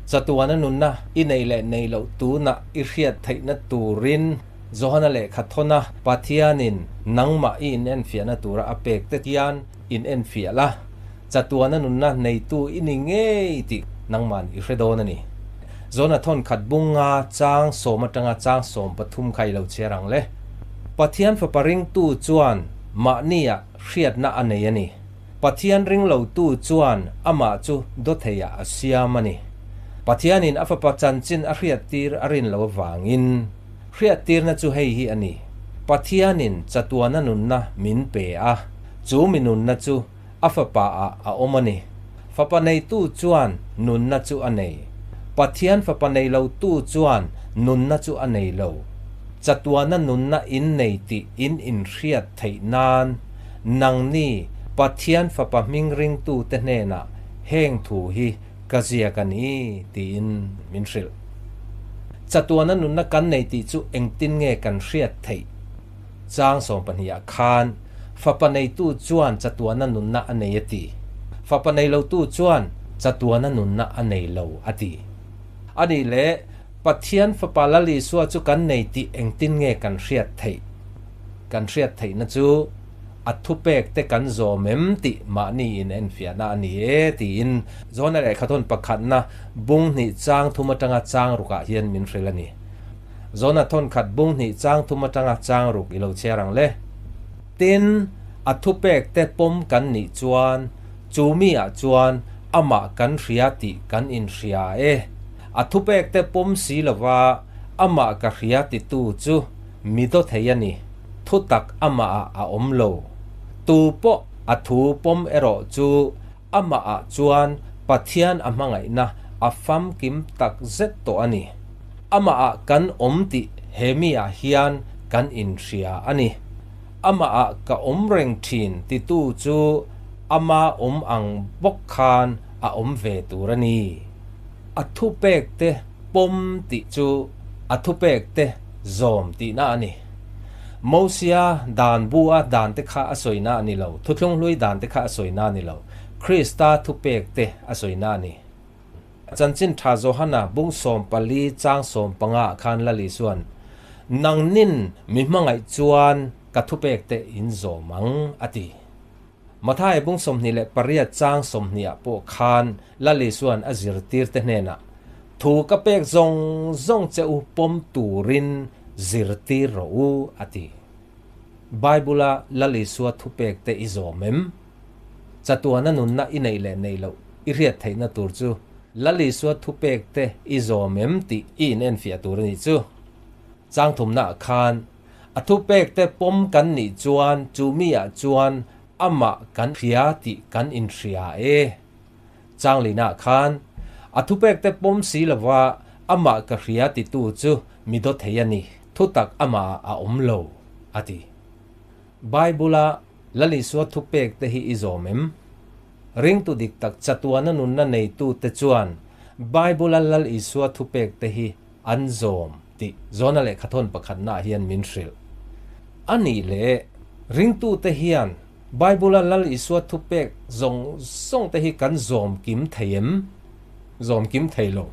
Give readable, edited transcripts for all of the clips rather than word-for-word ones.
Chatuana nunna i nei leh nei loh tunah i hriat theihna turin Johana lehkha thawna Pathianin nangmah i inenfiahna tura a pek te hian inenfiah la, chatuana nunna neitu i ni ngei tih nangman i hre dawn a ni. Johana thawn khat bunga chang sawm atanga chang 13 kha i lo chhiar ang le. Pathian Fapa ringtu chuan mahnia hriatna a nei a ni. Pathian ring lotu chuan amah chu dawtheiah a siam a ni. Pathianin a Fapa chanchin a hriattir a rin lo avangin, hriattirna chu hei hi a ni, Pathianin chatuana nunna min pe a, chu mi nunna chu a Fapa-ah a awm a ni. Fapa neitu chuan nunna chu a nei. Pathian Fapa nei lotu chuan nunna chu a nei lo. Chatuana nunna in nei tih in inhriat theih nan Nangni Pathian Fapa hming ringtute hnenah heng thu hi ka ziak a ni, tiin min hrilh. Chatuana nunna kan nei tih chu engtin nge kan hriat theih? Chang 12 ah khan, Fapa neitu chuan chatuana nunna a nei a ti. Fapa nei lotu chuan chatuana nunna a nei lo a ti. A nih leh, Pathian Fapa Lal Isua chu kan nei tih engtin nge kan hriat theih? Kan hriat theihna chu a thupek te kan zawm em tih mahni in enfiahna a ni e tiin Johana lehkhathawn pakhatna bung hnih chang thum atanga chang rukah hian min hrilh a ni. Johana thawn khat bung hnih chang thum atanga chang ruk i lo chhiar ang le. Tin, a thupek te pawm kan nih chuan chu mi ah chuan amah kan hria tih kan inhria e. A thupek te pawm si lova amah ka hria titu chu Mi daw thei a ni. Thu tak amah ah a awm lo. Tu pawh a thu pawm erawh chu amah ah chuan Pathian a hmangaihna a famkim tak zet tawh a ni. Amah ah kan awm tih he mi ah hian kan inhria a ni. Amah ah ka awm reng thin titu chu ama awm ang bawk khan a awm ve tur a ni. A thupek te pawm tih chu a thupek te zawm tihna a ni. Mosia dan bu-a dan te kha a sawina a ni lo, Thuthlung hlui dan te kha a sawina a ni lo, Krista thupek te a sawina a ni. Chanchin Tha Johana bung 14 chang 15 ah khan Lal Isuan, Nangnin mi hmangaih chuan ka thupek te in zawm ang, a ti. Mathai bung 28 chang 20 ah pawh khan Lal Isuan a zirtirte hnenah, Thu ka pek zawng zawng che u pawm turin zirtir rawh u, a ti. Bible-a Lal Isua thupek te i zawm em? Chatuana nunna i neih leh neih loh i hriat theihna tur chu Lal Isua thupek te i zawm em tih i inenfiah tur a nih chu. Chang thumnaah khan A thupek te pawm kan nih chuan chu mi ah chuan amah kan hria tih kan inhria e. Changlina khan a thupek te pawm si lova amah ka hria titu chu mi daw thei a ni, thutak amah ah a awm lo, a ti. Bible-a Lal Isua thupek te hi i zawm em? Ringtu dik tak chatuana nunna neitu te chuan Bible-a Lal Isua thupek te hi an zawm tih Jona lehkhathawn pakhatnaah hian min hrilh. A nih leh, ringtute hian Bible-a Lal Isua thupek zawng zawng te hi kan zawm kim thei em? Zawm kim thei lo.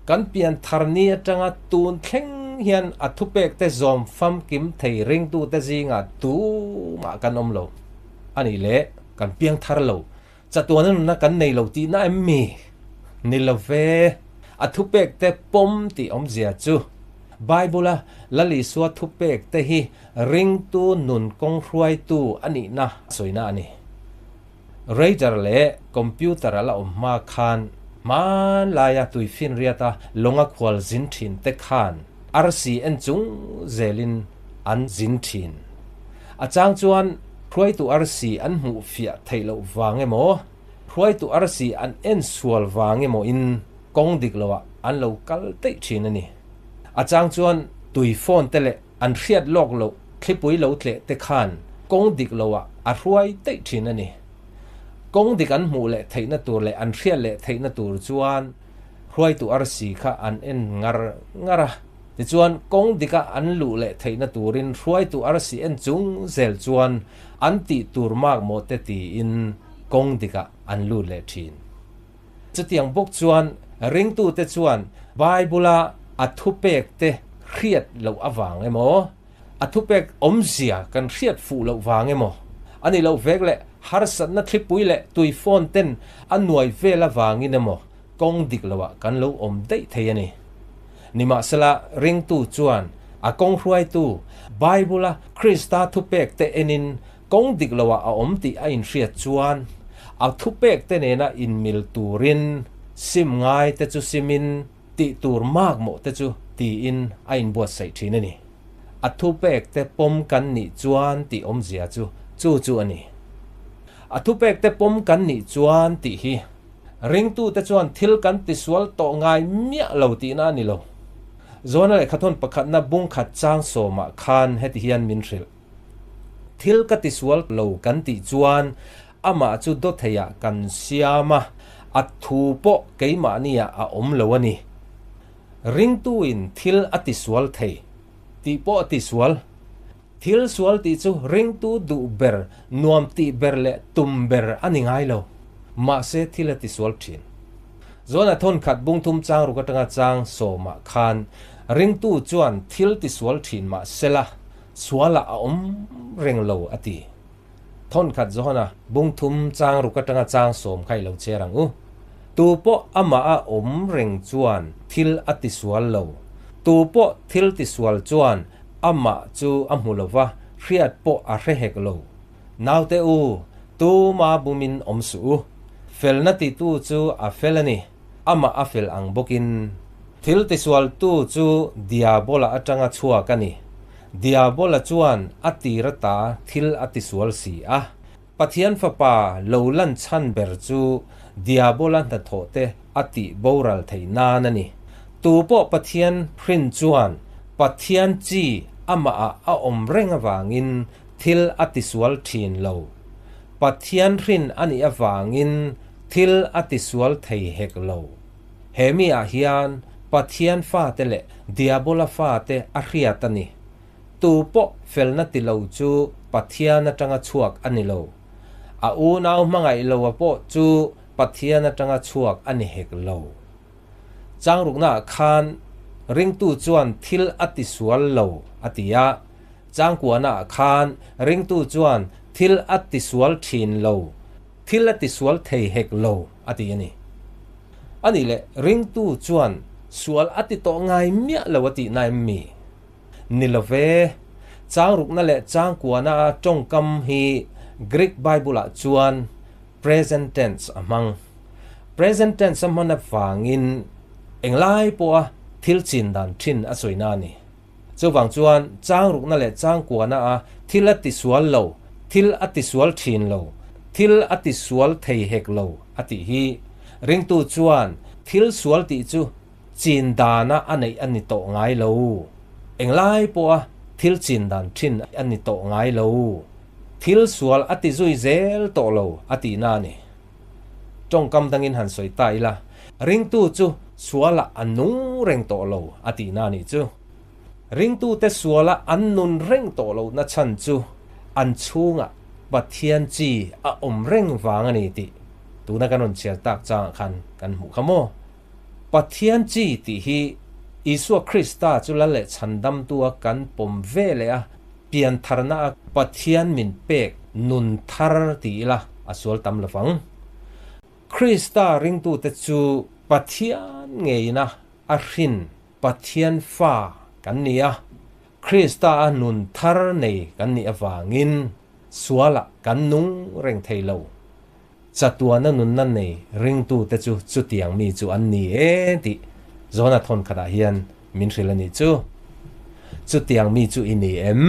Kan pian thar ni atanga tun thleng hian a thupek te zawm famkim thei ringtute zingah tumah kan awm lo. A nih leh, kan piang thar lo. Chatuana nunna kan nei lo tihna em mi? Ni lo ve. A thupek te pawm tih awmzia chu Bible-a Lal Isua thupek te hi ringtu nun kawng hruaitu a nihna sawina a ni. Radar leh computer a la awm hma khan hmanlaia tuifinriata lawnga khual zin thin te khan arsi en chung zelin an zin thin. A chang chuan hruaitu arsi an hmuh fiah theih loh vang emaw, hruaitu arsi an en sual vang emaw in kawng dik loah an lo kal daih thin a ni. A chang chuan tui phone te leh an hriat lawk loh thlipui lo tleh te khan kawng dik loah a hruai daih thin a ni. Kawng dik an hmuh leh theihna tur leh an hriat leh theihna tur chuan hruaitu arsi kha an en ngar ngar a. Tichuan, kawng dika an luh leh theihna turin hruaitu arsi en chung zel chuan an tih tur mak maw te tiin kawng dikah an lut leh thin. Chutiang bawk chuan Ringtute chuan Bible-a a thupekte hriat loh avang emaw, a thupek awmzia kan hriat fuh loh vang emaw, a nih loh vek leh harsatna thlipui leh tui phone ten a nuai vel avangin emaw kawng dik loah kan lo awm daih thei a ni. Nimahsela, ringtu chuan a kawng hruaitu Bible-a Krista thupekte enin kawng dik loah a awm tih a inhriat chuan a thupekte nena inmil turin sim ngaite chu simin tih tur makmawh te chu tiin a inbuatsaih thin a ni. A thupekte pawm kan nih chuan tih awmzia chu chu chu a ni. A thupekte pawm kan nih chuan tih hi ringtute chuan thil kan tisual tawh ngai miah lo tihna a ni lo. Zawna lehkhathawn pakhatna bungkhat chang sawmah khan heti hian min hrilh. Thil ka tisual lo kan tih chuan amah chu dawtheiah kan siam a, a thu pawh keimahniah a awm lo a ni. Ringtuin thil a tisual thei tih pawh a tisual. Thil sual tih chu ringtu duh ber, nuam tih ber leh tum ber a ni ngai lo. Mahse thil a tisual thin. Zawna thawnkhat bungthum chang ruk atanga chang sawmah khan ringtu chuan thil tisual thin mahsela, Sualah a awm reng lo a ti. Thawnkhat Johana bungthum chang ruk atanga chang sawm kha i lo chher ang u. Tu pawh amah a awm reng chuan thil a tisual lo. Tu pawh thil tisual chuan amah chu a hmu lo va, hriat pawh a hre hek lo. Naute u, tuma bumin awm suh u. Felna titu chu a fel a ni. Amah a fel ang bawkin thil tisualtu chu Diabola atanga chhuak a ni. Diabola chuan a tir ata thil a tisual si a. Pathian Fapa lo lan chhan ber chu Diabola hnathawhte a tih boral theih nan a ni. Tu pawh Pathian hrin chuan Pathian chi amahah a awm reng avangin thil a tisual thin lo. Pathian hrin a nih avangin Thil a tisual thei hek lo. He mi ah hian Pathian fate leh Diabola fate a hriat a ni. Tu pawh felna ti lo chu Pathian atanga chhuak a ni lo. A unau hmangaih lo a pawh chu Pathian atanga chhuak a ni hek lo. Changrukna ah khan ringtu chuan thil a tisual lo a ti a, changkuana ah khan ringtu chuan thil a tisual thin lo. Thil a tisual thei hek lo a ti a ni. A nih leh ringtu chuan sual a ti tawh ngai miah lo a tihna em mi? Ni lo ve. Changrukna leh changkuana a tawngkam hi Greek Bible-ah chuan present tense a hmang. Present tense a hman avangin englai pawha thil chin dan thin a sawina a ni. Chuvang chuan changrukna leh changkuana a thil a tisual lo, thil a tisual thin lo, thil a tisual thei hek lo a tih hi ringtu chuan thil sual tih chu chin dana a neih a ni tawh ngai lo. Englai pawha thil chin dan thin a ni tawh ngai lo. Thil sual a ti zui zel tawh lo a tihna a ni. Tawngkam dangin han sawi ta ila, ringtu chu sualah a nung reng tawh lo a tihna a nih chu. Ringtute suala an nun reng tawh lohna chhan chu an chhungah Pathian chi a awm reng vang a ni tih tuna kan rawn chhiar tak changah khan kan hmuh kha maw? Pathian chi tih hi Isua Krista chu lal leh chhandamtua kan pawm ve leh a, Piantharna a Pathian min pek nun thar ti ila a sual tam lovang. Krista ringtute chu Pathian ngeina a hrin Pathian fa kan ni a, Krista a nun thar nei kan nih avangin sualah kan nung reng thei lo. Chatuana nunna nei ringtute chu chutiang mi chu an ni e tih Jona thawnkhatah hian min hrilh a nih chu. Chutiang mi chu i ni em?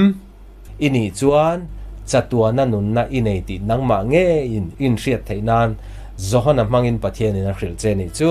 I nih chuan chatuana nunna i nei tih nangmah ngeiin inhriat theih nan Johana hmangin Pathianin a hrilh che nih chu.